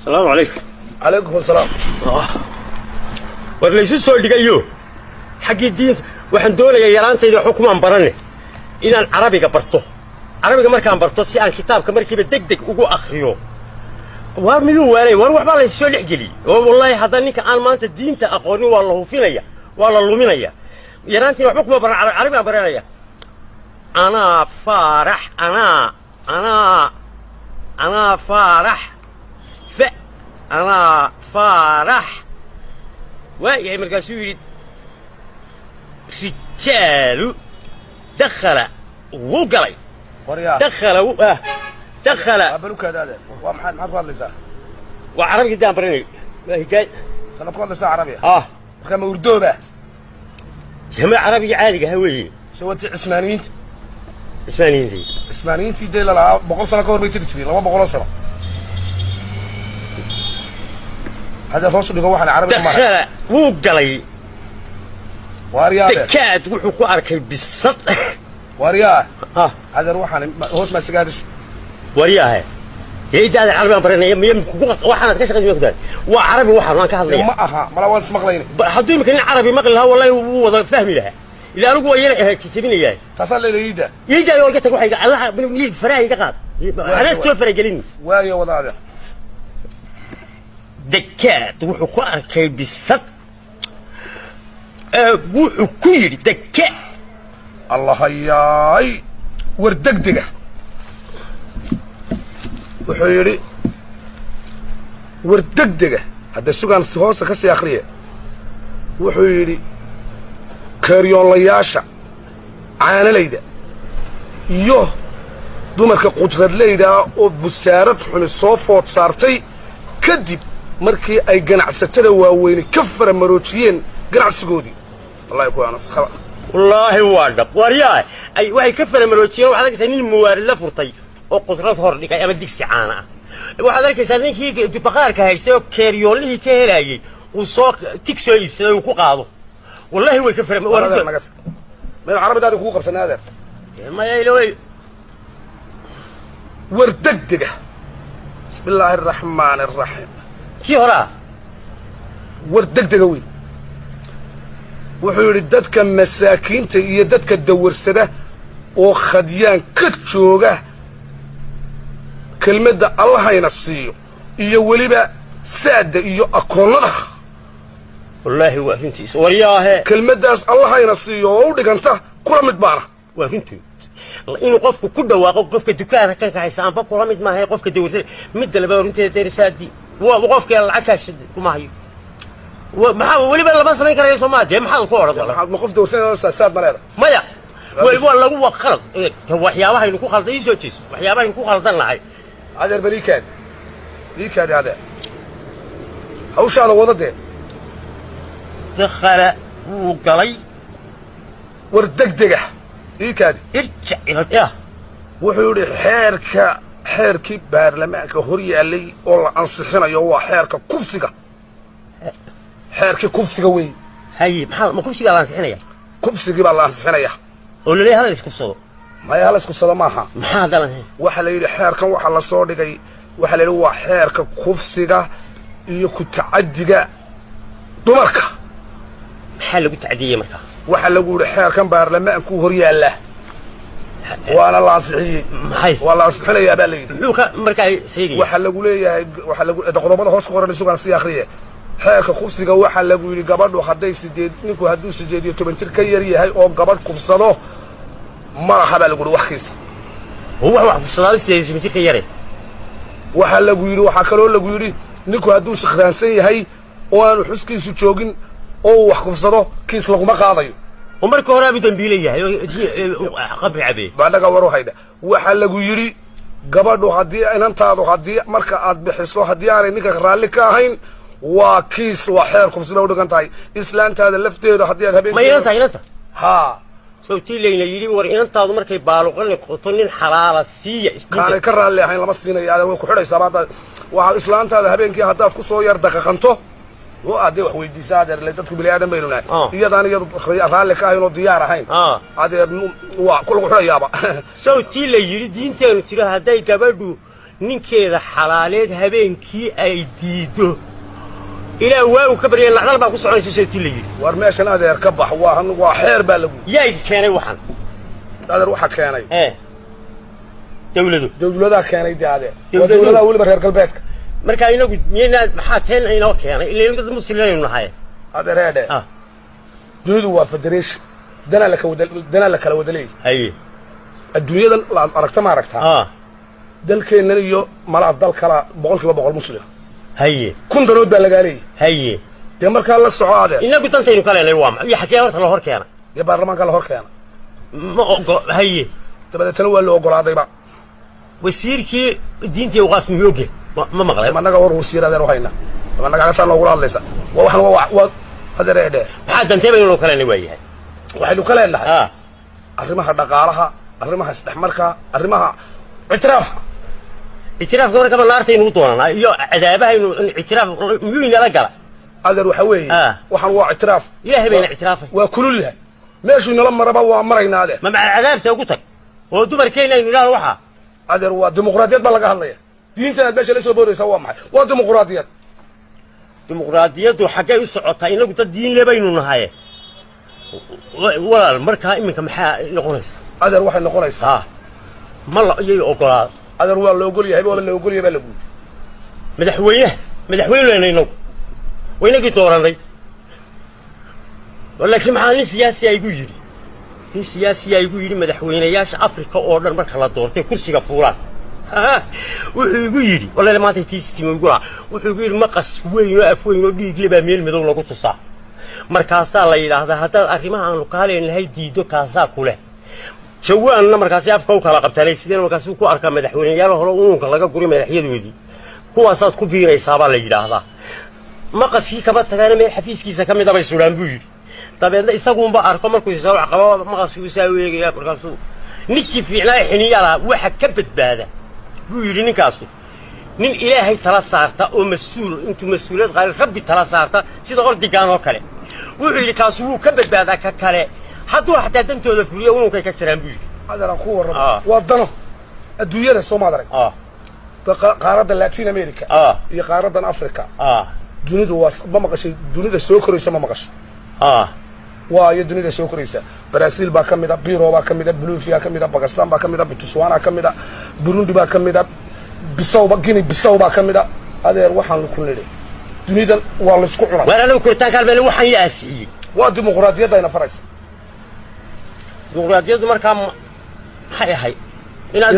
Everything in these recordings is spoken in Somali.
Asalaamu calaykum. Calaykum asalaam. War laysu soo dhigayo xaggii diinta. Waxaan doonayaa, yaraantayda waxba kumaan baranne, inaan carabiga barto. Carabiga markaan barto, si aan kitaabka markiiba deg deg ugu akhriyo. Waar miyuu waalay? War waxbaa laysu soo dhex geliyey oo wallaahi haddaan ninka aan maanta diinta aqoonin, waa la hufinaya, waa la luminaya. Yaraantiin waxba kuma baran, carabigaan baranaya. Anaa Faarax, anaa anaa anaa Faarax, fa anaa Faarax waa yahay. Markaasuu yidhi: rijaalu dakhala, wuu galay. Waryaa. Dakhala dakhala. Balukaada adeer, waa maxaad ku hadlaysaa? Waa carabigii daan baranayo, waa higaay. Tanaad ku hadlaysaa carabiya? Ah. Markaa ma urdooba? Jama carabigii caadiga ha weeye. Soo wati Cismaaniyiinta. Cismaaniyiintii. Cismaaniyiintii dee lalahaa 100 sano ka hor bay jiri jireen, 200 sano. Hadda hoos u dhigo, waxaan carabiga mara. Dakhala, wuu galay. Waaryaa adeer. Dakaad wuxuu ku arkay bisad. Waaryaa. Ah. Adeer, waxaan hoos maa sigaadis. Waryaahe, dee idda carabi baan baranaya, miya kugu waxaanaad ka shaqaysa kutahay? Waa carabi waxaan waan ka hadlaya. Ma aha, mala waan ismaqlayne. Hadduu imika nin carabi maqli lahaa, wallahi wuu wada fahmi lahaa. Ila anigu waa yara jejebinayaa. Taasaa leelayida. Iidaay, iga tag, waxayga allaha faraha iga qaad, anaa soo faragelin. Waayo, wada adeer. Dakaad wuxuu ku arkay bisad. Wuxuu ku yidhi daka. Allahayaay, war degdega. Wuxuu yidhi: war degdega. Hadda sugaan hoosta ka sii akhriya. Wuxuu yidhi: keeryoonlayaasha, caanalayda iyo dumarka qujradlayda oo busaarad xuni soo food saartay kadib markii ay ganacsatada waaweyne ka faramaroojiyeen ganacsigoodii. Wallahi kuwaana Wallaahi waa dhab. Waryaa, ay waxay ka faramaroojiyeen. Waxaad arkaysaa nin muwaarid la furtay oo qudrad hor dhigay ama digsi caana ah. Waxaad arkaysaa ninkii baqaarka haystay oo keeryoonlihii ka helayay uu soo tig soo iibsaday uu ku qaado. Wallaahi way ka fara Adeer, naga tag. Meel carabidaadi kugu qabsanay, adeer. Maya, ilowey. War degdega. Bismi illaahi araxmaani araxiim. Kii horaa. War degdega wey. Wuxuu yidhi: dadka masaakiinta iyo dadka dawarsada oo khadyaan ka jooga, kelmadda Allahayna siiyo iyo weliba saadda iyo akoonnada. Wallaahi waa runtiisa, waryaahe. Kelmaddaas Allahayna siiyo oo u dhiganta kula mid baana. Waa runtii inuu qofku ku dhawaaqo, qofka dukaanka ka haysta anba kula mid maahay qofka dawarsada. Midda labaad, runteeda derisaadii waa qofka lacag kaash kuma hayo. Maxaa weliba lama samayn karayo? Soo maa dee maxaad ku odhan? Maxaad ma qof dawarsanaysaa? Saad ma leeda? Maya, waa lagu waa khalad. Waxyaabahaynu ku khaldan, ii soo jeeso, waxyaabahaynu ku khaldan nahay. Adeer, bal iikaadi, iikaadi adeer, hawshaada wada dee. Dakhala, wuu galay. War degdega, iikaadi. Irjac ila ya. Wuxuu yidhi: xeerka, xeerkii baarlamaanka hor yaallay oo la ansixinayo waa xeerka kufsiga. Xeerkii kufsiga wey. Haye, maxaa ma kufsigaa la ansixinaya? Kufsigii baa la ansixinaya. Oo laleeyahay hala iskufsado? Maya, hala iskufsado maaha. Maxaa hadda la ansixinaya? Waxaa la yidhi xeerkan waxaa la soo dhigay, waxaa la yidhi waa xeerka kufsiga iyo ku tacaddiga dumarka. Maxaa lagu tacdiyey markaa? Waxaa lagu yidhi xeerkan baarlamaankuu hor yaallaa, waana la ansixiyey. Maxay? Waa la ansixinayaa baa la yidhi. Muxuu ka markaa sheegaya? Waxaa lagu leeyahay, waxaa lagu qodobada hoos ku qoran, sugaan sii akhriye. Xeerka kufsiga waxaa lagu yidhi: gabadhu hadday sideed, ninku hadduu 18 jir ka yar yahay oo gabadh kufsado, ma laha baa lagu yidhi wax kiisa. Oo wax kufsadaaba 18 jir ka yare? Waxaa lagu yidhi, waxaa kaloo lagu yidhi: ninku hadduu sikhraansan yahay oo aanu xuskiisu joogin oo uu wax kufsado, kiis laguma qaadayo. Oo marka hore abu dambiile yahay oo qabri cabee. Baadhaga waru haydha. Waxaa lagu yidhi: gabadhu haddii inantaadu, haddii marka aad bixiso, haddii aanay ninka raalli ka ahayn, waa kiis, waa xeer kufsi bay udhigan tahay. Islaantaada lafteedu haddii aad habeen Ma inanta, inanta? Haa. Sawtii layna yidhi: war inantaadu markay baaluqa noqoto nin xalaala siiya. Kaanay ka raalli ahayn lama siinayo aada, way ku xidhaysaa maanta. Waxaa islaantaada habeenkii haddaad ku soo yar daqaqanto oo aad dee wax weydiisa, adeer, le dadku bini aadan baynu nahay, iyadaan iyadu raalli ka ahayn oo diyaar ahayn, adeer, waa ku lagu xidhayaaba. Sawtii la yidhi diinteenu tiro hadday gabadhu Ninkeeda xalaaleed habeenkii ay diiddo ilaa waagu ka baryeen, nacdal baa ku soconaysa, sheetii la yidhi. War meeshan, adeer, ka bax. Waa xeer baa lagu Yaa keenay waxan? Adeer, waxaa keenay Ee dawladu. Dawladaha keenay dee, adeer, waa Dawladuhu. dawladaha, weliba reer galbeedka. Markaa inagu miyaynaa, maxaa teen inoo keenay? Ila dad muslimaynu nahay. Adeer, heedhe, ah dunidu waa federation, danaa la kala wada leeyahy. Adduunyadan la aragta, ma aragtaa? Ah. Dalkeennan iyo malaa dal kala 100% muslima. 1000 danood baa lagaa leeyahy. Dee markaa la soco, adeer. Inagu dantaynu ka leenahay waa maxay iyo xagee horta la hor keena? Dee baarlamaanka la hor keena. Ma ogo, haye. Dabadeetana waa la ogolaadayba. Wasiirkii diintii awqaaf miyuu oge? Ma maqlay? Ma naga war wasiir, adeer, u hayna ma nagaasaa noogula hadlaysa? Waa waxan, waa adeer, eedhe. Maxaa dantee baynu ka leenahay waa yahay? Waxaynu ka leenahay arrimaha dhaqaalaha, arrimaha isdhexmarka, arrimaha ictiraafka. Ictiraafka markaba naartaynu u doonanaa iyo cadaabahaynu. Ictiraaf miyuu inala gala? Adeer, waxa weeye, waxaan waa ictiraaf. Ilaahay bayna ictiraafay. Waa kululyahay, meeshuu inala maraba waa maraynaa, adeer. Ma maca cadaabta ugu tag oo dumarkeenna aynu idhaahno waxaa? Adeer, waa dimuqraadiyad baa laga hadlaya. Diintan aad meesha la soo boodaysaa waa maxay? Waa dimuqraadiyad. Dimuqraadiyaddu xaggay u socotaa? Inagu dad diin le baynu nahay, walaal. Markaa iminka maxaa noqonaysa? Adeer, waxay noqonaysaa, ma la iyay ogolaa? Adeer, waa la ogol yahay, waaba la ogol yahay baa lagu yidhi. Madaxweynaha, madaxweyneyna inagu waa inagii dooranay, laakiin maxaa nin siyaasiyaa igu yidhi madaxweynayaasha Afrika oo dhan marka la doortay kursiga fuulaan, wuxuu igu yidhi, wallahi maanta tiistima igu lahaa, wuxuu igu yidhi maqas weyn oo af weyn oo dhiigle baa meel madow lagu tusaa. Markaasaa la yidhaahdaa, haddaad arrimaha aanu kaa leenahay diiddo, kaasaa ku leh jawaanna. Markaasi afka u kala qabtaanay sideen, markaasuu ku arkaa madaxweyneyaal hore unuunka laga guray madaxyadoodii, kuwaasaad ku biiraysaabaa la yidhaahdaa. Maqaskii kama tagaana, meel xafiiskiisa ka mida bay sudhaan, buu yidhi. Dabeedna isaguunba arko markuu isaa wax qabo, maqaskii usaa u eegaya. Markaasuu ninkii fiicnaa ee xiniyaa lahaa waxa ka badbaada, buu yidhi ninkaasu, nin Ilaahay tala saarta oo mas-uul intuu mas-uuliyad qaali Rabbi tala saarta, sida ordigaan oo kale. Wuxuu yidhi kaasu wuu ka badbaadaa. Ka kale hadduu xataa dantooda fuliyo, ununkay ka jiraan, buu yidhi. Adeer, aan ku warramo. Waa dano adduunyada, soo maad arag? Qaaradda Latin America iyo qaaraddan Africa, dunidu waa, ma maqashay dunida soo koraysa? Ma maqashay? Waa iyo dunida soo koraysa. Brazil baa ka mid a, Peru baa ka mid a, Bolivia ka mid a, Pakistan baa ka mid a, Botswana ka mid a, Burundi baa ka mid a, Bissau, Guinea Bissau baa ka mid a. Adeer, waxaan ku nidhi dunidan waa laysku cunay. Waar anagu koritaanka albeele waxaan yaa siiyey? Waa dimuqraadiyadda ayna faraysa. Dimuqraadiyaddu markaa maxay ahayd? Inaad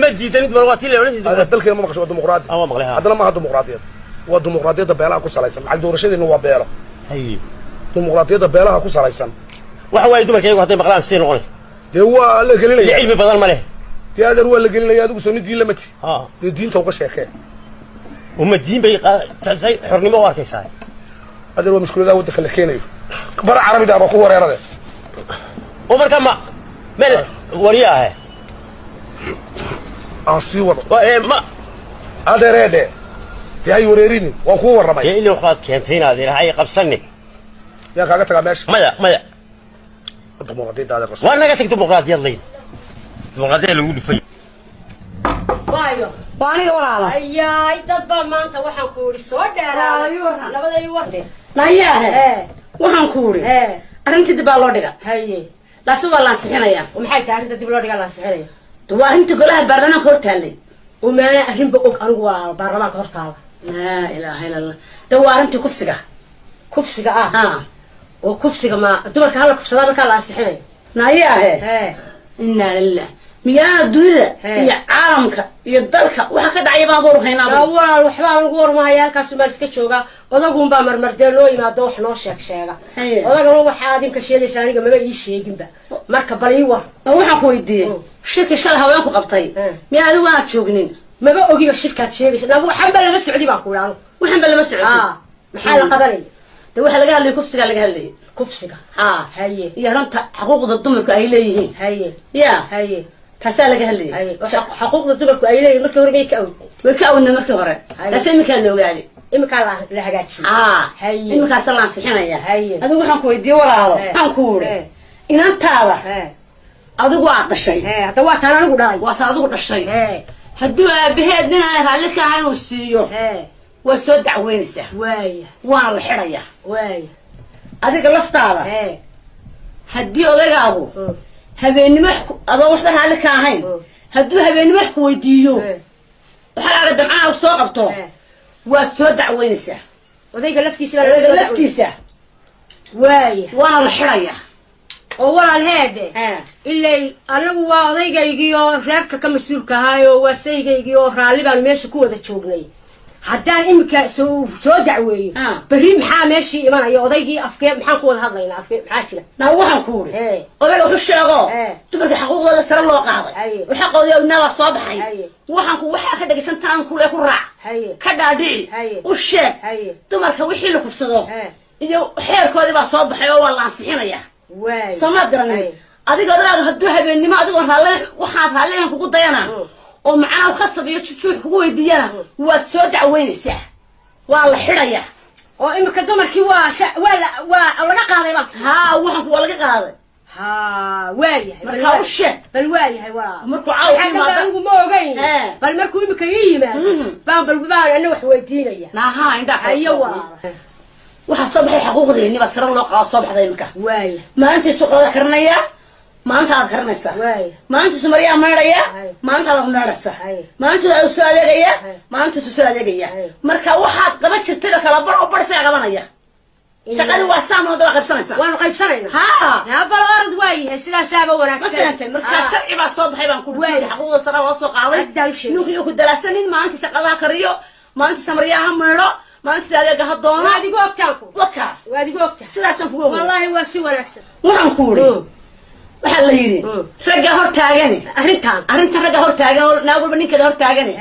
ma diidanid mar waa tii la odhan jiray. Adeer, dalkeena ma maqasho waa dimuqraadi? Ah, waa maqlay, ha. Haddana maaha dimuqraadiyad, waa dimuqraadiyadda beelaha ku salaysan. Macal doorashadeena waa beelo. Dimuqraadiyadda beelaha ku salaysan. Waxa waaye, dumarka iyagu hadday maqlaan sidee noqonaysa? Dee waa la Ile gelinaya. Cilmi badan ma leh. Dee adeer, waa la gelinaya. Adigu soo nin diin lama ti? Ha. Dee diinta uga sheekee. Uma diin bay say xornimo u arkaysaa? Adeer, waa mushkuladaha waddanka la keenayo. Bara carabiga baa ku wareerade. Oo markaa ma meel wariyaahe? Aan sii wado. Waa ee ma Adeereedhe, dee hay wareerinin, waan kuu warramay. Dee ilaa waxbaad keentay inaad hay qabsanin. Yaan kaaga tagaa meesha? Maya, maya. Dimuqraadiyadda, adeer. Waa naga tag dimuqraadiyad layn, dimuqraadiyad lagu dhufay. Waayo. Waa aniga, walaala. Ayaay, dad baa maanta waxaan ku idhi soo dheeraaday. Labada ii war. Nayaahe. Ee. Waxaan ku uri, arrintii dib baa loo dhiga. Laase waa la ansixinayaa. Maxay tahay arrinta dib loo dhigaa, la ansixinaya? Waa arrintii golaha baarlamaanka hor taallay. Umaana arrinba og anigu waa baarlamaanka hortaada. Laa ilaaha illa Allah. De waa arrintii kufsiga. Kufsiga ah? Ha. Oo kufsiga ma dumarka hala kufsadaa markaa la ansixinayo? Nayaahe, inaa lilah, miyaana dunida iyo caalamka iyo dalka waxa ka dhacaya baan door haynaa? Yaa walaal, waxbaa lagu warmahaya, halkaasuu maan iska joogaa. Odaguunbaa marmardee noo yimaado, wax noo sheeg sheega. Odagana waxaa adinka sheegaysa aniga maba ii sheeginba. Marka bal ii war. Oo waxaan ku weydiiyey, shirkii shalay haweenku qabtay, miyaa adigu aad joognin? Maba ogiba shirkaad sheegaysa. Waxanba lama socdi baan ku idhi anigu. Waxanba lama socotid? Ah, maxaa la qabanaya? De waxaa laga hadlayay kufsigaa laga hadlayay. Kufsiga? Ha. Iyo runta xuquuqda dumarku ay leeyihiin. Ya. Taasaa laga hadlayay. Haye. Oo xaquuqda dumarku ay leeyihin markii hore may ka awd? Way ka awdnay markii hore. Taase iminkaa la ogaaday. Iminkaa la hagaajiyey? Aa. Iminkaasa la ansixinaya. Adigu waxaan ku weydiiyey, walaalo, waxaan ku uri, inantaada adigu aad dhashay. Hadda waa taan anigu dhalay. Waa taa adigu dhashay. Hadduu aabaheed nin aan raalli ka ahayn uu siiyo, waa soo dacweynaysaa. Waaya. Waana la xidhayaa. Waaya. Adiga laftaada, haddii odaygaagu habeennimo adoo waxba raalli ka ahayn, hadduu habeennimo wax ku weydiiyo, waxaaga damcaha soo qabto, waad soo dacweynaysaa. Odayga laftiisa baa laga odayga soo dacweyn. Laftiisa. Waaya. Waana la xidhayaa. Oo walaal heedhe, ilay anagu waa odaygaygii oo reerka ka mas-uulka ahaayoo waa saygaygii oo raalli baan meesha ku wada joognay. Haddaan iminka soo dacweeyo, berri maxaa meeshii imanaya? Odaygii afkee maxaan ku wada hadlaynaa? Afkee maxaa jira? Naa waxaan ku uri, odayga wuxuu sheego dumarka xaquuqdooda sare loo qaaday oo xaqoodii awnaabaa soo baxay. Waxaan ku waxaa ka dhegaysan taan kule ku raac, ka dhaadhici, u sheeg dumarka wixii la kufsado iyo xeerkoodii baa soo baxay oo waa la ansixinaya. Soomaad garanin? Adiga odagaaga hadduu habeennimo adigoon raalle waxaad raallihan kugu dayana oo macnaha khasab iyo jujuux kugu weydiiyana, waad soo dacweynaysaa, waa la xidhayaa. Oo iminka dumarkii waa waa la waa laga qaaday ba? Haa, waxaan ku waa laga qaaday. Ha, waayahay. Markaa u sheeg. Bal waayahay walaal. Markuu caawa ku Waxaa yimaado. anigu ma ogeyn. Bal markuu iminka ii yimaado baan bal baan ana wax weydiinaya. Naaha indhaa. Hayo walaal. Waxaa soo baxay xaquuqdeeni baa sare loo qaado, soo baxday iminka. Waaya. Maalintiisu qadada karinaya, maalinta aad karinaysaa. Waaya. Maalintiisu maryaa meedhaya, maalintaad meedhaysaa. Maalintiisu aad soo adeegaya, maalintiisu soo adeegaya. Marka waxaad qaban jirtayba kala bar oo bar isaga qabanaya. Shaqadii waa saamood, waa qaybsanaysaa. Waanu qaybsanaynaa. Haa. Ha, bal orod, waayahay, sidaasaaba Ma wanaagsan. fahantay? Markaa sharci baa soo baxay baan ku Waaya. xaquuqda sare loo soo qaaday. Haddaa u sheegay. Ninku iyo ku dalaasanin, maalintiisa qadaha kariyo, maalintiisa maryaha ha meedho, maalintiisa adeega ha doono. Waad igu ogtaan ku. Waka. Waad igu ogtaa. Sidaasaan kugu ogay. Wallaahi waa si wanaagsan. Waxaan ku uri, waxaa la yidhi ragga hor taagani arrintan. Arrintan ragga hor taagan oo naag walba ninkeeda hor taagani,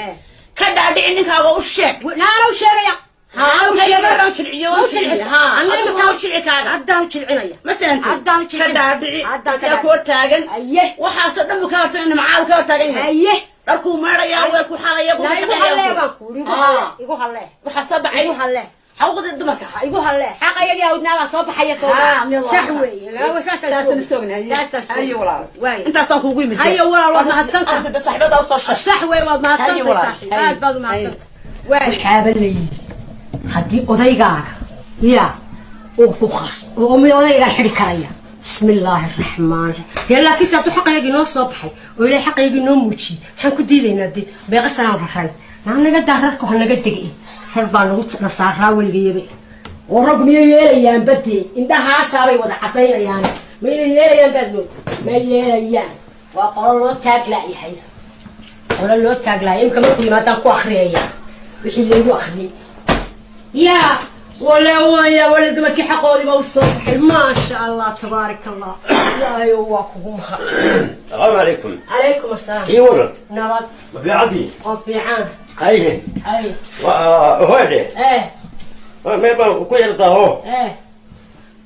ka dhaadhici ninkaaga, u sheeg. Naana u sheegaya. Haa, u sheeg, markaan jilciyo, waan jilciyo. Haa, Anna adigu imika waa u jilci kaaga. Haddaan u jilcinaya. Ma fahantay? Haddaan u Ka jilcinaya. dhaadhici. Haddaan ka Sidaa ku hor taagan. Waxaasoo dhan buu ka hortaagan, nimcaa ka hor taagan yahay. Dharkuu meedhayaa, weelku xalaya, Naa igu hallee baan ku uri, igu hallee, igu hallee. Waxaa soo baxay Igu hallee. xaquuqdii dumarka. Igu hallee, xaqayagii awdnaa baa soo baxaya, soo Haa, miyaad sax walaal. weeye. Saasaan isku ognahay. Saasaan. Haye walaal. Waay. Intaasaan kuugu yimid. Haye walaal, waad mahadsantahay. Aad saaxiibada usoo sheeg. Sax wey, waad Haye mahadsantahay walaal. saaxiib. Haye. Aad baad u mahadsantahay. Waxaaba la yidhi haddii odaygaaga ya uu ku qas oo mi odaygaan xidhi karaya. Bismi illaahi araxmaan raxiim. Dee laakiinse hadduu xaqaygii noo soo baxay oo ilaahay xaqaygii noo muujiyey, maxaan ku diidaynaa? Dee beeqa sanaan raray naa naga daa rarka, ha naga degay. Rar baa nagu na saaraa weligayaba oo rag miyay yeelayaan? Badee indhahaasaabay wada cadaynayaan. Ma inay yeelayaan baad mood? Ma yeelayaan. Waa qolo loo taaglaayahay, qolo loo taaglaaya. Imka markuu yimaadaan ku akriyaya wixii laygu akriyay. Yaa wale waya wale, dumarkii xaqoodiiba u soo baxay. Maasha Allah, tabaarak Allah. Ilaahayow waa kugu mahad. السلام عليكم. Calaykum assalaam. اي ورد. Nabad. ما في عدي. Oo fiican. هاي. Hay. هو ما يبقى ku yardaho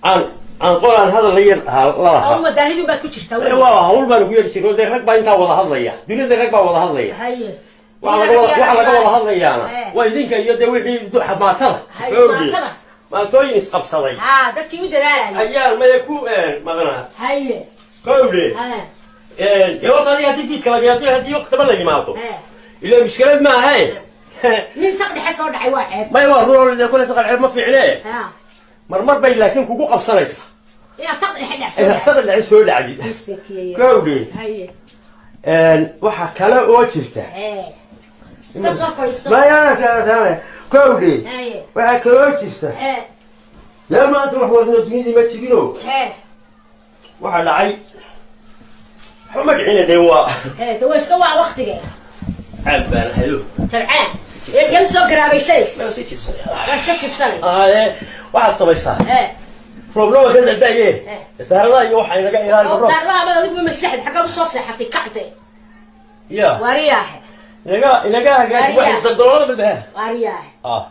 aan qolaan hadal la yar la Uma daahidun baad ku jirtaa weli. Waa hawl baan ku yar jiro. Dee rag baa intaa wada hadlaya, dunida rag baa wada hadlaya. Waxa laga wada hadlayaana waa idinka iyo dee wixii maatada. Haye, maatada. Maatooyin isqabsaday. Haa, dadkii u dadaalayay. Ayaa maya ku maqnaa. Kowdhe, dee horta adiga haddii fiidka laga haddii waqtaba la yimaado, ilaa mushkilad maaha. Nin saq dhexe soo dhacay waa ceeb. Maya, waa run dee, kule saqal ceeb ma fiicne. Marmar bay laakiin kugu qabsanaysa Inaad saq dhexe dhex soo inaad saqal dhexe soo dhacdid. Miskiinkiya. Kowdhe, waxaa kale oo jirta Iska soo fadhiiso. Maya, kowdhe, waxaa kaloo jirta, yaa maanta wax wadno dunidii ma jirino. Waxaa dhacay waxba ma dhicina dee, waa De waa iska waa waqtiga. Caab baan hayo. Tabcaan yal soo garaabaysanaysa. Ma sii jibsanaya. Waa iska jibsanay. Waxaad samaysaa, roobna waa ka dardaaye, daaradaha iyo waxa inaga ilaali Oo roob. Daaradaha baad adigu maslaxad xaggaad usoo seexatay? Kacde. Ya. Waariyaahe. Inaga hagaaji wax daldaloolada badbaha. Waariyaahe. Ah.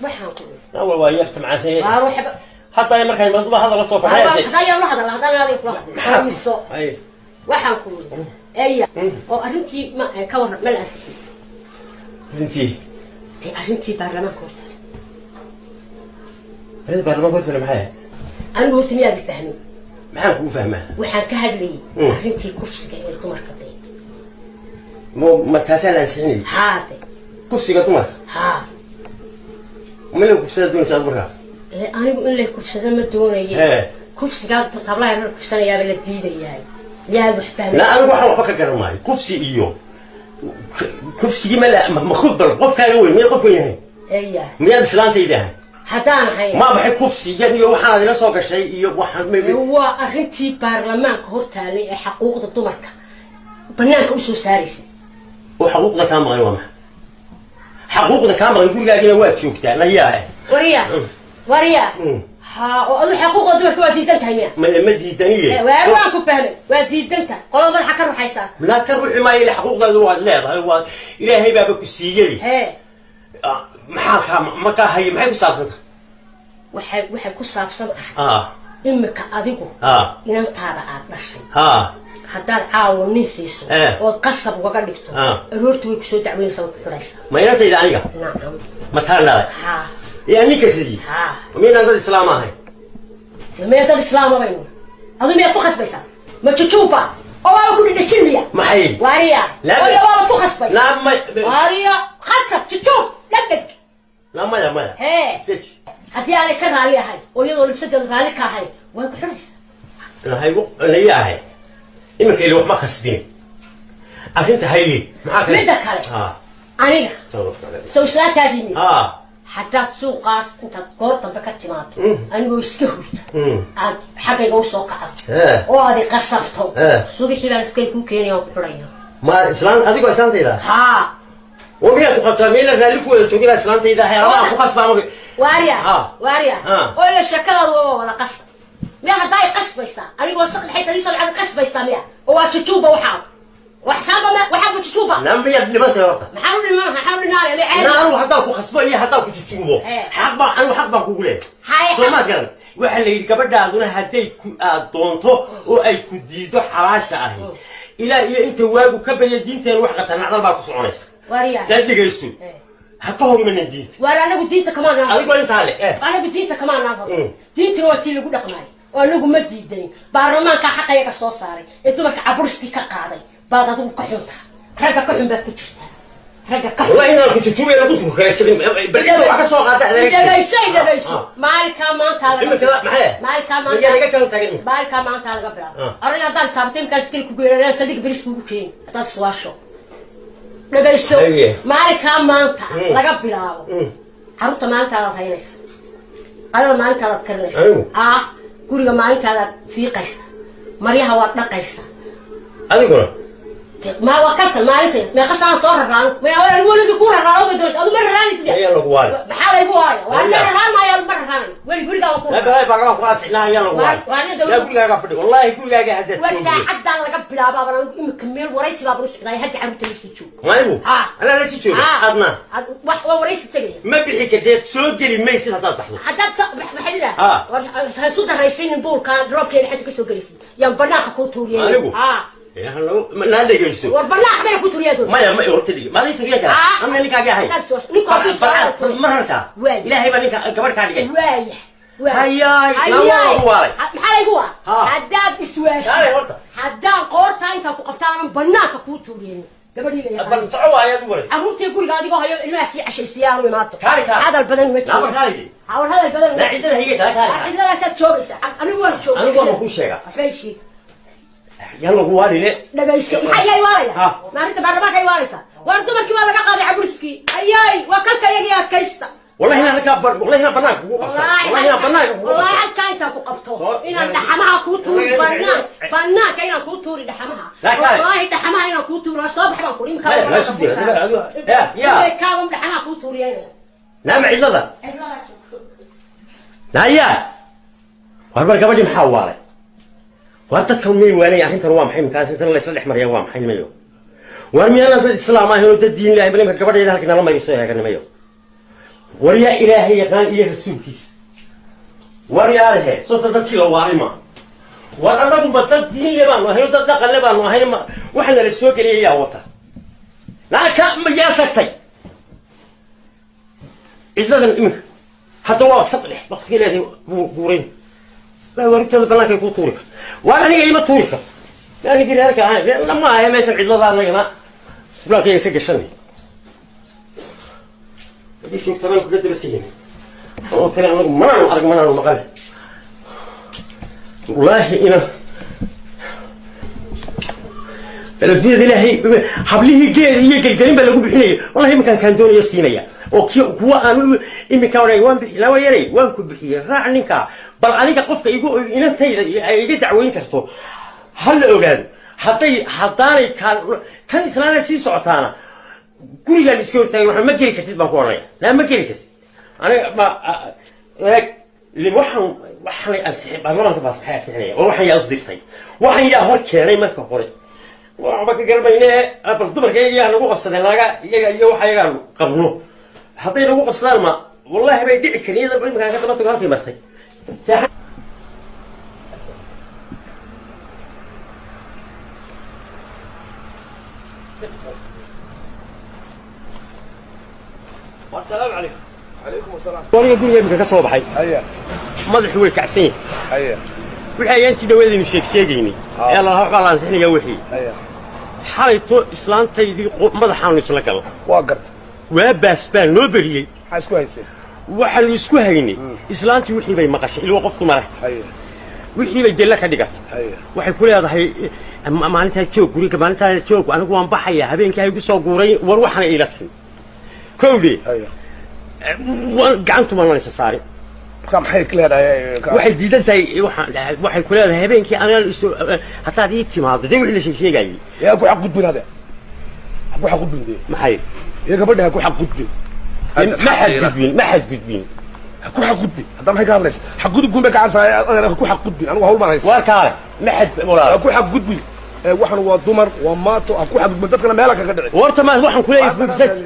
Waxaan ku iri Nawal waa yarta macaansan. Waa waxba. Hataa markay maduba hadal la soo fadhiya. Hadaa la hadal, haddana adiga kula hadlay. Fadhiiso. Ay. Waxaan ku iri eya, oo arrintii ma ka warran, ma la ansixiyey? Arrintii? Dee arrintii baarlamaanka horta. Arrinta baarlamaanka hortana maxay ahayd? Anigu horta miyaad i fahmin? Maxaan kugu fahmaa? Waxaan ka hadlayay arrintii kufsiga ee dumarka day. Ma taasaa la ansixinayay? Haade. Kufsiga dumarka? Haa. Ma la kufsada doonaysa ad markaa? Ee, anigu in lay kufsado ma doonaye. Kufsigaa tablaha la kufsanayaaba la diidayaa, yaad wax La fahmay? Anigu waxaan waxba ka garan maayo kufsi iyo kufsigii. Ma la ma bal qofkaaga weyn miyaad qof weyn yahay? Eya. Miyaad islaantayda ahay? Haddaan ahayn. Ma maxay kufsigan iyo waxaad ila soo gashay iyo waxaan Waa arrintii baarlamaanka hortaalay ee xaquuqda dumarka banaanka usoo saaraysay. Oo xaquuqda kaa maqan waa maxay? Xaquuqda kaa maqan, gurigaagina waad joogtaa layaa. Wariya, wariya. Ha, oo adu xaquuqda dumarka waa diidan tahay miya? Ma diidaniye. Waa waan ku fahmay, waa diidan tahay, qolada madaxa ka ruxaysaa. Laa, ka ruxi maayo ila xaquuqdaadu waad leedahay, waa Ilaahay baaba ku siiyey. Hee. Ah, maxaa kaa markaa haye? Maxay ku saabsan tahay? Waxay ku saabsan tahay imika adigu inantaada aad dhashay haddaad caawa nin siiso ood qasab ugaga dhigto, aroorta way kusoo dacweynaysaa, way ku xidhaysaa. Ma inantayda aniga? Nacam. Ma taan dhalay? Haa. Yaa ninka sidii? Haa. Miynaan dad islaam ahay? Miyaa dad islaama baynu? Adu miyaad ku khasbaysaa? Ma jujuuba oo waaba ku dhidhajin miya? Maxay? Waariya. Oya, waaba ku khasbaysaa. Laa, ma. Waariya, khasab, jujuub, dhegdheg. Laa, maya, maya. Hee. Sej. Haddii aanay ka raali ahayn oo iyadoo libsadeedu raalli ka ahayn, way ku xidhaysaa. Lahaygu layaahay iminka ili wax ma kasbin arrinta haye, maxaa kale? Midda kale, aniga soo islaantaadii mi haddaad suuqaas intaad goor dambe ka timaado, anigoo iska hurta, aad xaggayga usoo kacdo oo aad i qasabto, subaxii baan iskay kuu keenaya, waan ku xidhaya. Ma islaan adigoo islaantayda? Haa. Oo miyaad ku qabtaa? Miyayna raalli ku wada joogin islaantayda ahay ama aan ku qasbaa ama? Waarya. Waarya. Oo ila sheekadaadu waa wada qasab miya? Haddaa i qasbaysaa anigoo saqdexay tadii soo lacag qasbaysaa miya? Oo waa jujuuba, waxaa waxsaaba ma waxaa ku jujuuba. Na miyaad dhimantay horta? Maxaan u dhiman? Maxaan u dhinaanaya? Na anigu haddaan ku khasbo iyo haddaan ku jujuubo, xaq baa, anigu xaq baan kugu leeyahay. Soo maad garan? Waxaa la yidhi gabadhaaduna hadday ku aad doonto oo ay ku diido xalaasha ahi, ilaa iyo inta waagu ka barya diinteena wax qabta, nacdal baa ku soconaysa. Waarya. Daad dhegaysto, ha ka hor imanin diinta. Waar, anagu diinta kamaan. Adigoo intaa le Anagu diinta kamaan hor. Diintina waa tii lagu dhaqmaayo oo anagu ma diidanin. Baarlamaanka xaqayaga soo saaray ee dumarka caburiskii ka qaaday baad adigu ka xuntaa, ragga ka xun baad ku jirtaa, ragga ka xun. Wallahi inaan ku jujuubay lagu tuko kala jabin, bal inta wax ka soo qaada. Dhegayso, dhegayso, maalinkaa maanta laga Iminka maxay? Maalinkaa Miyaa laga maanta kala taagan iminka? Maalinkaa maanta laga bilaabo. Aniga haddaan taabatay imkaan iskali ku geerana, saldhig beris kugu keeni haddaad iswaasho. Dhegayso. Haye. Maalinkaa maanta laga bilaabo, carruurta maalintaadaad haynaysa, adada maalintaadaad karinaysa. Anigu? Ah, guriga maalintaadaad fiiqaysa, maryaha waad dhaqaysa. Adiguna? Ma waa kartan maalintay meeqa saan soo raraan? Weligii ku raraado ma doonaysa? Adu ma raraanaysid. Ayaa lagu waali. Maxaa laygu waaya? Waa ma Ayaa. raraan maayo, ma raraanayo weli, weligaa waan ku La balay baa ku asixnaa, ayaa lagu waali. Waa nin dawlad- Yaa gurigaaga fadhi, wallahi gurigaaga haddaad Waa joogto. Saacadan laga bilaabaa anigu imika meel waraysi baaban u socdaay, hadda carruurta la sii joogo. Maanigu? Ah. Anaa la sii jooga? Adna? Wax waa waraysi tegaya. Ma bixi karteed, soo geli maysid haddaad baxdo. Haddaad maxaa Ah. lidaa, ha isu daraysiinin buulkaan roobkeena xadda kasoo gelaysid, yaan banaanka kuu tuuriyay. Anigu? Ah. Yaa naa dhegayso. War, banaanka bayna kuu tuuriyaa doon. Maya, ma horta dhigi maaday turiya kara. Ah. Amna ninkaagi ahay. Haddaad ninka hadduu soo tuuriyo. Ma rartaa? Waay. Ilaahay baa ninka gabadh kaa dhigay. Waaya. Hayaay, naa waa lagu waalay. Maxaa laygu waa? Ha. Haddaad iswaashid, Kaalay horta. haddaan qoortaa intaan ku qabta aanan banaanka kuu tuuriyin, gabadhii la yaqaan. Bal soco waayo adigu waray. Carruurtii guriga adigoo hayo, ilmaha sii cashaysiyaanu imaado. Kaali, kaali. Hadal badan ma Naa jiro. kaali. Hawar, hadal badan ma Naa ciddada hayga kaa kaali. Cidladaasaad joogaysaa, anigu waan jooga. Anigu waan kuu sheegaa. Waxbay sheeg. Yaa lagu waalile. Dhagayso, maxaa yaay waalaya? Ha. Maarinta baarlamaanka ay waalaysaa. Waar, dumarkii waa laga qaaday caburiskii, ayaay, waa kalka iyagii, adkaysta. Wallahi inaan halkaa wallahi inaan banaanka kugu qabsan, wallahi inaan banaanka kugu Wallahi qabsan. Halkaa intaan ku qabto inaan Soo dhaxamaha kuu tuuri banaan, banaanka inaan kuu tuuri dhaxamaha. Laa, kaale. Wallahi dhaxamaha inaan kuu tuuri, waa soo bax baan kuri imika. Maya, laa sug dira, ya ya. Kaaban dhaxamaha kuu tuuriyay. Naama cidlada naya, war bar gabadhii maxaa waalay? War dadkan miyay waalay? Arrintan waa maxay imika? Arrintan la isla dhex maraya waa maxay nimayo? War miyaana dad islaam ahayn oo dad diin lahayn? Bal imika gabadhayda halka nala mariso eeganimayo. War yaa Ilaahay yaqaan iyo rasuulkiisa, war yaalehe, sota dadkii la waalay maaha. War annaguba dad diin le baanu ahayn oo dad dhaqan le baanu ahayn, ma waxa nala soo geliyay yaa wata lacagka ma yaa tagtay cidladan iminka? Hadda waa saq dhex waqtigii leedahay buurayn waa warigtooda bannaankay kuu tuuri kar. Waar aniga ima tuuri kar, anigii reerka ahayn, reerna ma ahe meeshan cidlada anagana. Surwaalkayga iska gashanay. Hadii joogta baan kaga daba tegin oo kale. Anagu manaanu arag, manaanu maqal. Wallaahi ina adduunyada Ilaahay hablihii geed iyo gelgelin baa lagu bixinaya. Wallahi iminkaan kaan doonaya siinaya oo ki kuwa aan iminkaan odhanay waan bixi laa yaray, waan ku bixiyey, raac ninka. Bal aniga qofka igu inantayda ay iga dacweyn karto ha la ogaado. Hadday haddaanay kaan tan islaana sii socotaana, gurigaan iska hortaagay, waxaan ma geli kartid baan ku odhanaya. Laa, ma geli kartid. Aniga ma eeg, waxaan ansixin baarlamaanka baa maxay ansixinaya? War waxaan yaa usdirtay? Waxaan yaa hor keenay marka hore? Waxba ka garamayne. Bal dumarka iyaga yaa nagu qabsadeen? Naga iyaga iyo waxa iyagaan qabno hadday nagu qabsadaan, ma wallahi bay dhici karin. Iyada iminkaan ka daba tago halkay martay. Asalaamu calaykum. Calaykum asalaam. Aniga guriga iminka ka soo baxay. Madaxu way kacsan yahay. Wixii ayaantii dhaweedaynu sheeg sheegaynay ee lalahaa waxbaa la ansixinayaa wixii xalayto islaantaydii madaxaanu isla galno. Waa garta. Waa baas baa noo beriyey. Maxaa isku hayseen? Waxaanu isku haynay, islaantii wixii bay maqashay ilwa qofku mare. Wixii bay della ka dhigatay. Waxay ku leedahay maalintaa joog guriga, maalintaa joog, anigu waan baxayaa, habeenkii ha igu soo guuray. War waxaana iila timi kowdhe. Gacantu maan isa saarin. Marka maxay leedahay? Waxay diidan tahay, waxay ku leedahay habeenkii aniga isu haddaad ii timaado dee wixii la sheeg sheegayay. Yaa ku xaq gudbin hade, ha ku xaq gudbin dee. Maxay? Iyo gabadha ha ku xaq gudbin. Ma xadgudbin, ma xadgudbin. Ha ku xaq gudbin. Hadda maxay ka hadlaysa? Xaq gudubkun bay ka carsahay. Ha ku xaq gudbin, anigu hawl baan haysta. Waar kaale, ma xad walaal. Ha ku xaq gudbin. Waxan waa dumar, waa maato. Ha ku xaq gudbin, dadkana meela kaga dhici. Warta ma waxaan ku leeyahay,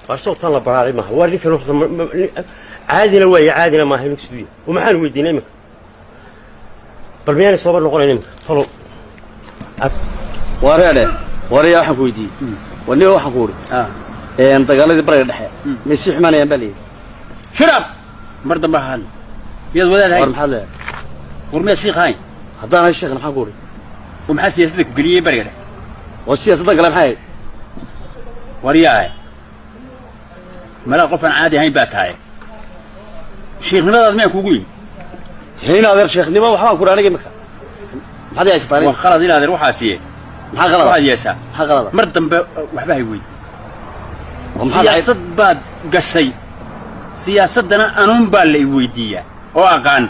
war soo tan la baraaray maaha. Waar ninkan horta caadina waaye, caadina maaha inuu siduu yahay. Oo maxaan weydiinay iminka? Bal miyaanay sooba noqonayn iminka talo? Wareedhe, wareya, waxaan ku weydiiyey, waniba waxaan ku uri dagaaladii bariga dhexe may sii xumaanayaan baa layidhi. Shirab, mar dambe ha hadli. Miyaad wadaad war hayn? Maxaad leedahay? War miyaad shiikh hayn? Haddaan ahay sheekh, maxaan ku uri? Oo maxaa siyaasadda ku geliyey bariga dhexe? Oo siyaasaddan kale maxay ahayd? Waryaahe, malaa qof aan caadi ahayn baa tahay. Shiikhnimadaad miyaan kugu yimi? In adeer, sheekhnimo waxbaan ku uri aniga imika maxaad i haysataa? Waa Aniga khalad in adeer waxaasiye. Maxaa qalada? Waxaad yeeshaa, Maxaa qalada? mar dambe waxba hay weydi. Oo maxaa dhacay? Siyaasad baad gashay, siyaasaddana anuun baa la i weydiiyaa oo aqaan.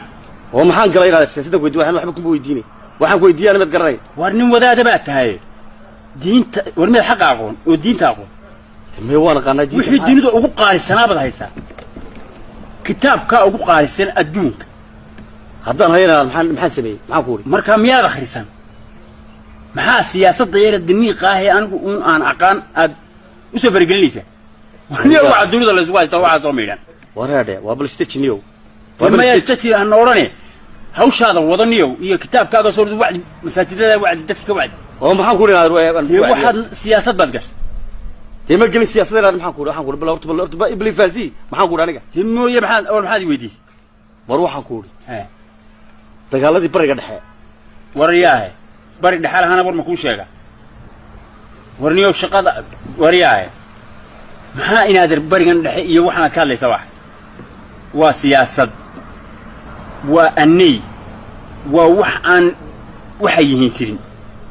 Oo maxaan galay in adeer siyaasaddan ku weydiiy? Waxaan waxba kuma weydiinay. Waxaan ku weydiiyay ani maad garanay. War nin wadaada baa tahay, diinta war miyaad xaqa aqoon oo diinta aqoon? Mee, waan aqaanaa diinta. Wixii dunida ugu qaalisanaa baad haysaa, kitaabkaa ugu qaalisan adduunka. Haddaan hayana maxaan sameeyey? Maxaan ku uri? Marka miyaad akhrisan? Maxaa siyaasadda yara daniiqa ah ee anigu uun aan aqaan aad u soo faragelinaysaa? Niyo waxa dunida la isugu haystaa waxaa soo miidhan. Wareedhe, waa bal istejiniyow. Maya, istaji hana odhane. Hawshaada wadaniyow iyo kitaabkaaga soo wacdi, masaajidada wacdi, dadka ka wacdi. Oo maxaan ku uri in adeer? Dee waxaad siyaasad baad gashay. Dee ma gelin siyaasadda inaad. Maxaan ku uri? Waxaan ku uri, bal horta, bal horta ibli fahansi, maxaan ku uri aniga? Dee mooye, maxaad war maxaad i weydiisay? War waxaan ku uri He. dagaaladii bariga dhexe. Waryaahe, bari dhexal ahana war ma kuu sheega? Warniyow shaqada, waryaahe, maxaa inaadir barigan dhexe iyo waxaanaad ka hadlaysaa? Wax waa siyaasad, waa aney, waa wax aan waxay yihiin jirin.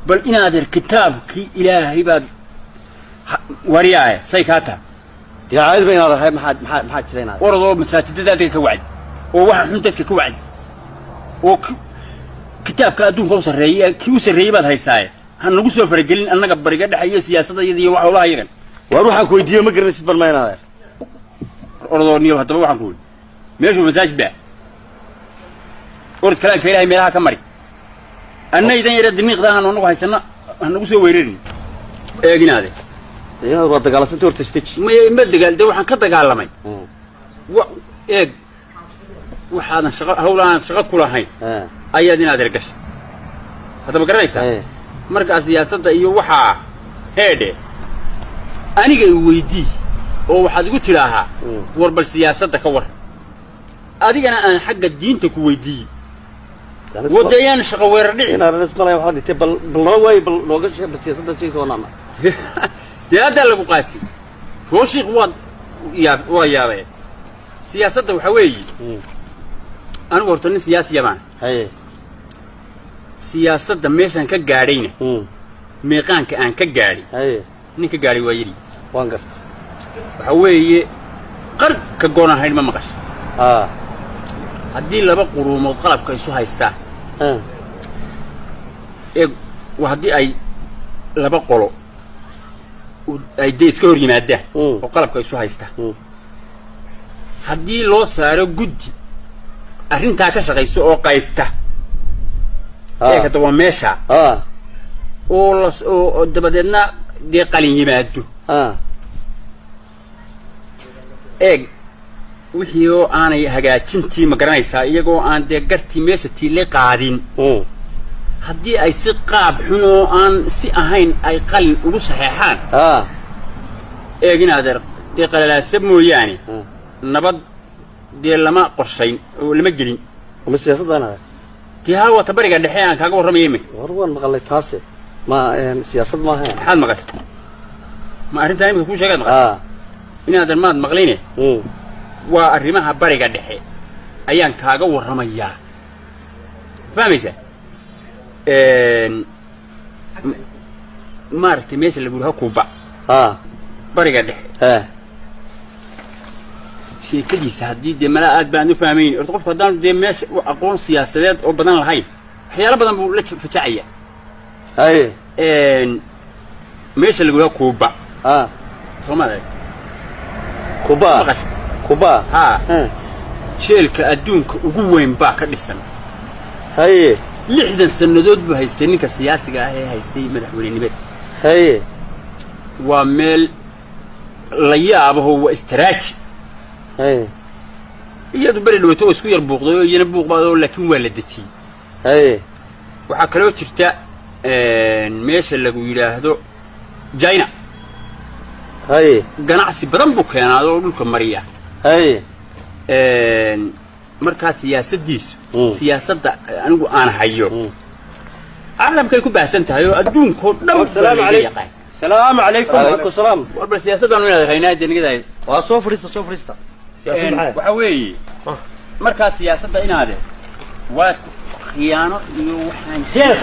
Bal inaadir kitaabkii Ilaahay baad waryaahe, say kaa taha? Dee caadi ba inaad ahay. Maxaa jira inaad Orodoo masaajidada dadka ka wacdi, oo waxa xun dadka ka wacdi, oo kitaabka adduunka u sarreeyay, kii u sarreeyey baad haysaaye, ha nagu soo faragelin annaga bariga dhexe iyo siyaasadda iyada iyo wax howlaha yagan. Waar waxaan ku weydiiyo ma garanaysid bal ma inaad Orodoo niyo, haddaba waxaan ku yidhi meeshu masaajid baa. Orod, kalaanka Ilaahay meelaha ka mari. Annaydan yara diniiqda aanu annagu haysana ha nagu soo weerarin. Eeginaade. Inaad waa dagaalasanta horta, istaji. Maya, ma dagaal. Dee waxaan ka dagaalamay wa eeg, waxaadan shaqo hawl aan shaqo ku lahayn ayaad inaad ergashay. Haddaba garanaysaa? Markaa siyaasadda iyo waxaa heedhe aniga i weydii oo waxaad igu tidhaahaa war bal siyaasadda ka war, adigana aan xagga diinta ku weydiiyey wadayaan shaqo weerar dhici. Inaad ismalaya waxaad dhintay. Bal noo waayo, bal nooga sheeg, bal siyaasadda sheegi doonaa. Dee haddaa lagu qaatay rooshiik waad yaab, waa yaabeen. Siyaasadda waxaa weeye, anigu horta nin siyaasiya baan. Siyaasadda meeshaan ka gaadhayna, meeqaanka aan ka gaadhay, nin ka gaadhay waa yidhi. Waan gartay. Waxaa weeye, qarka goonan hayn ma maqasha? Haddii laba quruumood qalabka isu haystaan, ee haddii ay laba qolo ay dee iska hor yimaadaan oo qalabka isu haystaan, haddii loo saaro guddi arrintaa ka shaqaysa oo qaybta, ee hadda waa meesha oo las oo dabadeedna dee qalin yimaado, eeg, wixii oo aanay hagaajintii, ma garanaysaa, iyagoo aan dee gartii meesha tiile qaadin, haddii ay si qaab xun oo aan si ahayn ay qalin ugu saxeexaan, eeg inaadeer, dee qalalaasa mooyaane nabad dee lama qorshayn oo lama gelin. Ama siyaasad baan ahay. Dee haa, waata Bariga Dhexe aan kaaga warramaya iminka. War waan maqalay taase, ma siyaasad maaha. Maxaad maqashay? Ma arrintaa iminka kuu sheegaad maqashay? Inaadan maad maqline. Waa arrimaha Bariga Dhexe ayaan kaaga warramayaa, fahmaysaa? Maaragtay, meesha lagu yidhaho Kuuba, Bariga Dhexe, sheekadiisa haddii dee malaa aad baan u fahmayn. Horta qofku haddaanu dee meesha aqoon siyaasadeed oo badan lahayn, waxyaalo badan buu la fajacaya. Meesha lagu yidhaho Kuuba, soomaalia. Kuba. Maqashay? Kuba. Haa. Jeelka adduunka ugu weyn baa ka dhisan. 60 sannadood buu haystay ninka siyaasiga ah ee haystay madaxweynenimada. Waa meel la yaabaho, waa istaraaji. Iyadu beri dhawaato oo isku yar buuqday oo iyana buuq baadoo, laakiin waa la dejiyey. Waxaa kaloo jirta meesha lagu yidhaahdo China. Ganacsi badan buu keenaa oo dhulka mariya. Markaa siyaasaddiisu, siyaasadda anigu aan hayo, caalamkay ku baahsan tahay oo adduunkoo dhan baa السلام laga عليكم. yaqaan. السلام عليكم. Calaykum salaam. War bal siyaasaddaanu inaad haynaa dee. Waa soo fadhiista, soo fadhiista. Waxaa weeye, markaa siyaasadda inaade waa khiyaano iyo waxaan شيخ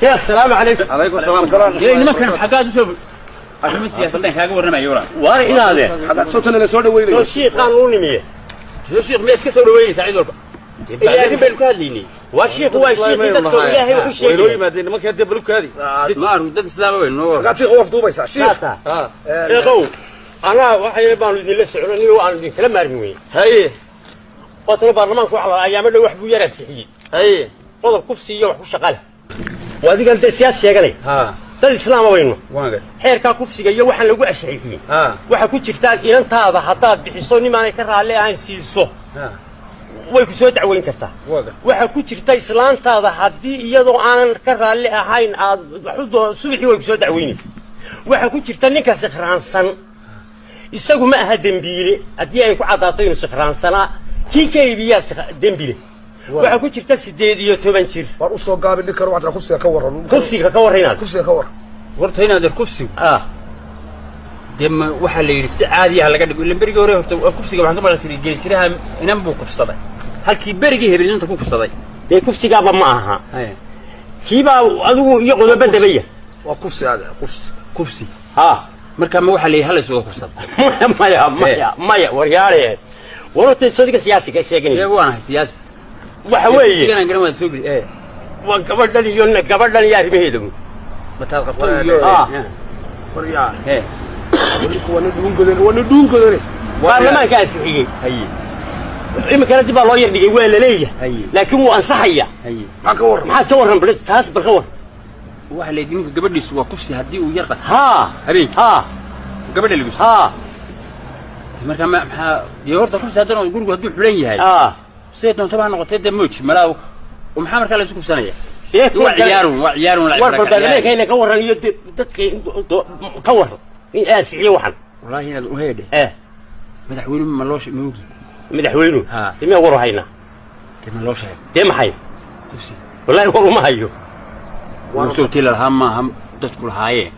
شيخ، السلام عليكم. Calaykum salaam. Dee nimankan xaggaad usoo arrimo siyaasaddan kaaga warramayo walaan. Waar inaade Xagaad soo tan la soo dhaweynayo? Shiiqaan u nimiye. Soo shiikh miyaad iska soo dhaweynaysaa cid walba? Ilaa arrin baynu ka hadlaynay. Waa shiikhu, waa shiikhi dadka Ilaahay wuxuu Way noo sheegay. yimaadeen nimanka dee balukaadi. Ma argu dad islaama weyn noo. Xagaad shiikha waf duubaysaa, shiikh? Saasa sheekhow, anaa waxay baanu idinla soconay oo aanu idinkala maarmi weyn. Waatana baarlamaanku waxa la ayaamo dhow wax buu yar ansixiyey, qodob kufsi iyo wax ku shaqa leh. Waa adigan dee siyaas sheeganay, dad islaama baynu. Waan gar. Xeerkaa kufsiga iyo waxaan lagu ansixiyey, waxaa ku jirtaa inantaada haddaad bixiso nimaanay ka raalli ahayn siiso, way ku soo dacweyn kartaa. Waa gar. Waxaa ku jirta islaantaada haddii iyadoo aanan ka raalli ahayn aad wax u subaxii way ku soo dacweynaysa. Waxaa ku jirta ninka sikhraansan, isagu ma aha dembiile haddii ay ku caddaato inuu sikhraansanaa, kii ka iibiyaa dembile. Waxaa ku jirta 18 jir. War usoo gaabin ninkan, waxaa jira kufsiga ka warran. Kufsiga ka warraynaad. Kufsiga ka warran. Horta inaad kufsigu dee ma waxaa la yidhi si caadiyaha laga dhigo, ilan berigii hore horta kufsiga waxaan ka maqli jiray geelsiraha inan buu kufsaday, halkii berigii hebel inanta ku kufsaday. Dee kufsigaaba ma aha kiibaa adigu iyo qodobo dabaya. Waa kufsi aade, kufsi. Kufsi. Ha. Marka ma waxaa la yidhi hala iswada kufsada? Maya, maya, maya, waryaale, warorta sodiga siyaasiga Dee sheeganaya. waan ahay siyaasi. Waxa weeye, kufsiganaan garan waad soo geli waa gabadhan iyo gabadhan iyo arrimaheeda. Mataad qabto iyo Waryaa, ninku waa nin dhuun godane, waa nin dhuun godane. Baarlamaanka ansixiyey. Iminkana dib baa loo yar dhigay, waa la leeyahay. Laakiin wuu ansaxaya. Maxaa ka warran? Maxaad ka warran bal taas, bal ka warran. Waxaa la yidhi ninka gabadhiisu waa kufsi haddii uu yar qasta habeenkii gabadha lagu marka ma maxaa dee horta kufsi haddana gurigu hadduu xidhan yahay, siday doontaba ha noqotee, dee mooji malaa maxaa markaa la isu kufsanaya? Waa ciyaarun, waa ciyaarun. War bal baarlamaanka ka warran iyo dadka ka warran in ansixiyo waxan. Wallaahi inaad u heedhe. Madaxweynuhu ma loo ma ogi? Madaxweynuhu? Ha. Dee miyaa war haynaa? Dee ma loo sheegay? Dee maxay? Kufsi. Wallaahi war uma hayo. Sowtii lalahaa maaha dadku lahaayeen.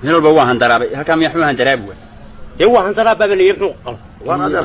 Meel walba waa handaraabay, halkaa miyaa xuu handaraabi waay? Dee waa handaraab baaba la yidhi, muxuu qaba? Waan adeer.